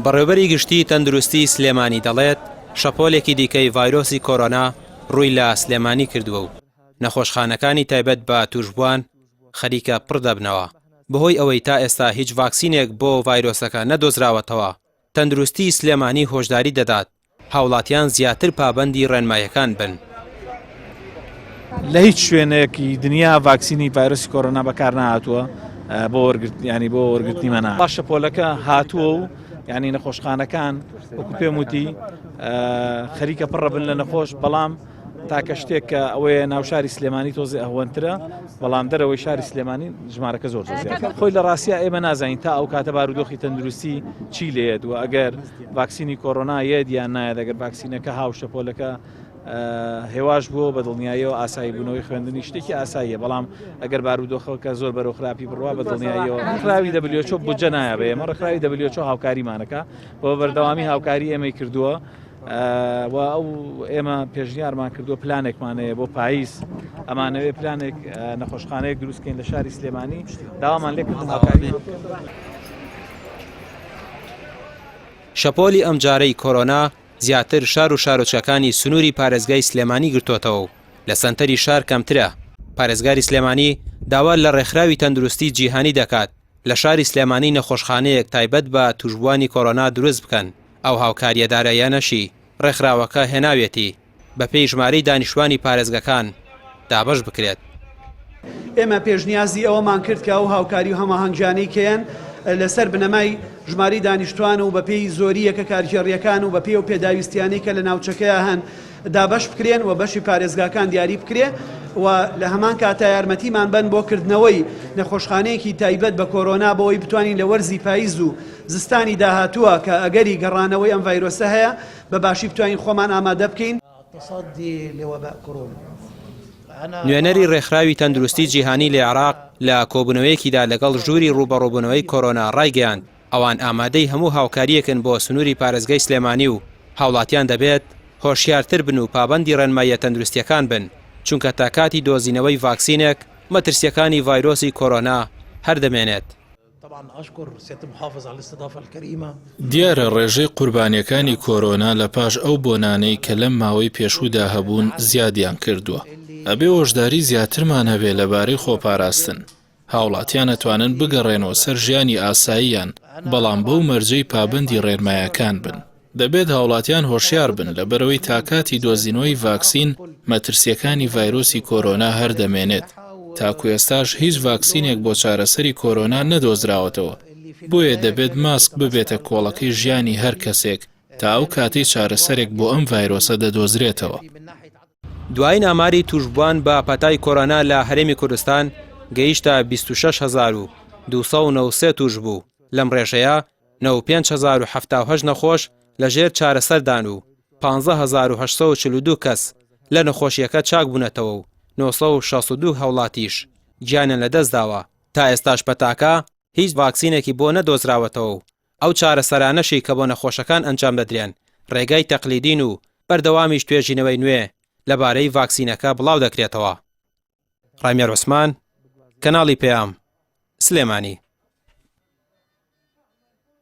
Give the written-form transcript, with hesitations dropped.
بەڕێوبەری گشتیی تەندروستیی سلێمانی دەڵێت، شەپۆلێکی دیکەی ڤایرۆسی کۆرۆنا ڕووی لە سلێمانی کردووە و نەخۆشخانەکانی تایبەت بە تووشبووان خەریکە پڕ دەبنەوە، بەهۆی ئەوەی تا ئێستا هیچ ڤاکسینێک بۆ ڤایرۆسەکە نەدۆزراوەتەوە، تەندروستیی سلێمانی هۆشداری دەدات هاوڵاتیان زیاتر پابەندی ڕێنماییەکان بن. لە هیچ شوێنێکی دنیا ڤاکسینی ڤایرۆسی کۆرۆنا بەکار نەهاتووە بۆ وەرگرتنی بۆ وەرگرتنی مەنا شەپۆلەکە هاتووە و ینی نەخۆشخانەکان وەکو پێم وتی خەریکە پڕە بن لە نەخۆش بەڵام تاکە شتێک کە ئەوەیە ناو شاری سلێمانی تۆزێ ئەهوەنترە بەڵام دەرەوەی شاری سلێمانی ژمارەکە زۆر زۆر زیاترە خۆی لە ڕاستیا ئێمە نازانین تا ئەو کاتە بارودۆخی تەندروستی چی لێت و ئەگەر ڤاکسینی کۆرۆنا یەت یان نایەت ئەگەر ڤاکسینەکە هاو شەپۆلەکە هێواش بووە بە دڵنیاییەوە ئاسایی بوونەوەی خوێندنی شتێکی ئاساییە بەڵام ئەگەر بارودۆخەکە زۆر بەرەو خراپی بڕوا بە دڵنیاییەوە ڕێکخراوی WHO بودجە نایە بە ئێمە ڕێکخراوی WHO هاوکاریمانەکە بۆ بەردەوامی هاوکاری ئێمەی کردووە و ئەو ئێمە پێشنیارمان کردووە پلانێکمان هەیە بۆ پاییز ئەمانەوێ پلانێک نەخۆشخانەیەک دروستکەین لە شاری سلێمانی داوامان لێکردن هاوکاری شەپۆلی ئەمجارەی کۆرۆنا زیاتر شار و شارۆچکەکانی سنووری پارێزگای سلێمانی گرتۆتەوە و لە سەنتەری شار کەمترە، پارێزگاری سلێمانی داوا لە ڕێکخراوی تەندروستی جیهانی دەکات لە شاری سلێمانی نەخۆشخانەیەک تایبەت بە تووشبووانی کۆرۆنا دروست بکەن، ئەو هاوکارییە داراییانەشی ڕێکخراوەکە هێناویەتی بەپێی ژمارەی دانیشتوانی پارێزگەکان دابەش بکرێت. ئێمە پێشنیازی ئەوەمان کرد کە ئەو هاوکاری و هەماهەنگیانەی کە هەن لەسەر بنەمای ژمارەی دانیشتوان و بەپێی زۆری یەکە کارگێڕییەکان و بەپێی ئەو پێداویستیانەی کە لە ناوچەکەیا هەن دابەش بکرێن و بەشی پارێزگاکان دیاری بکرێ و لە هەمان کاتا یارمەتیمان بەن بۆ کردنەوەی نەخۆشخانەیەکی تایبەت بە کۆرۆنا بۆ ئەوەی بتوانین لە وەرزی پاییز و زستانی داهاتووە کە ئەگەری گەڕانەوەی ئەم ڤایرۆسە هەیە بە باشی بتوانین خۆمان ئامادە بکەین. نوێنەری ڕێکخراوی تەندروستی جیهانی لە عێراق لە کۆبوونەوەیەکیدا لەگەڵ ژووری ڕووبەڕووبوونەوەی کۆرۆنا ڕایگەیاند، ئەوان ئامادەی هەموو هاوکارییەکن بۆ سنووری پارێزگای سلێمانی و هاوڵاتیان دەبێت هۆشیارتر بن و پابەندی ڕێنماییە تەندروستییەکان بن، چونکە تا کاتی دۆزینەوەی ڤاکسینێک مەترسییەکانی ڤایرۆسی کۆرۆنا هەر دەمێنێت. دیارە ڕێژەی قوربانیەکانی کۆرۆنا لە پاش ئەو بۆنانەی کە لەم ماوەی پێشوودا هەبوون زیادیان کردووە. ئەبێ هۆشداری زیاترمان هەبێ لەبارەی خۆپاراستن. هاوڵاتیان ئەتوانن بگەڕێنەوە سەر ژیانی ئاساییان بەڵام بەو مەرجەی پابەندی ڕێنمایەکان بن. دەبێت هاوڵاتیان هۆشیار بن لەبەرئەوەی تا کاتی دۆزینەوەی ڤاکسین مەترسییەکانی ڤایرۆسی کۆرۆنا هەر دەمێنێت، تاکو ئێستاش هیچ ڤاکسینێک بۆ چارەسەری کۆرۆنا نەدۆزراوەتەوە، بۆیە دەبێت ماسک ببێتە کۆڵەکەی ژیانی هەر کەسێک تا ئەو کاتەی چارەسەرێک بۆ ئەم ڤایرۆسە دەدۆزرێتەوە. دوایین ئاماری تووشبووان بە پەتای کۆرۆنا لە هەرێمی کوردستان گەیشتە 26,293 تووشبوو، لەم ڕێژەیە 95,078 نەخۆش لە ژێر چارەسەردان و 15,842 کەس لە نەخۆشییەکە چاکبوونەتەوە و 962 هاوڵاتیش گیانیان لەدەستداوە، تا ئێستاش پەتاکە هیچ ڤاکسینێکی بۆ نەدۆزراوەتەوە و ئەو چارەسەرانەشی کە بۆ نەخۆشەکان ئەنجام دەدرێن ڕێگای تەقلیدین و بەردەوامیش توێژینەوەی نوێ لەبارەی ڤاکسینەکە بڵاودەکرێتەوە. ڕامیار عوسمان، کەناڵی پەیام، سلێمانی.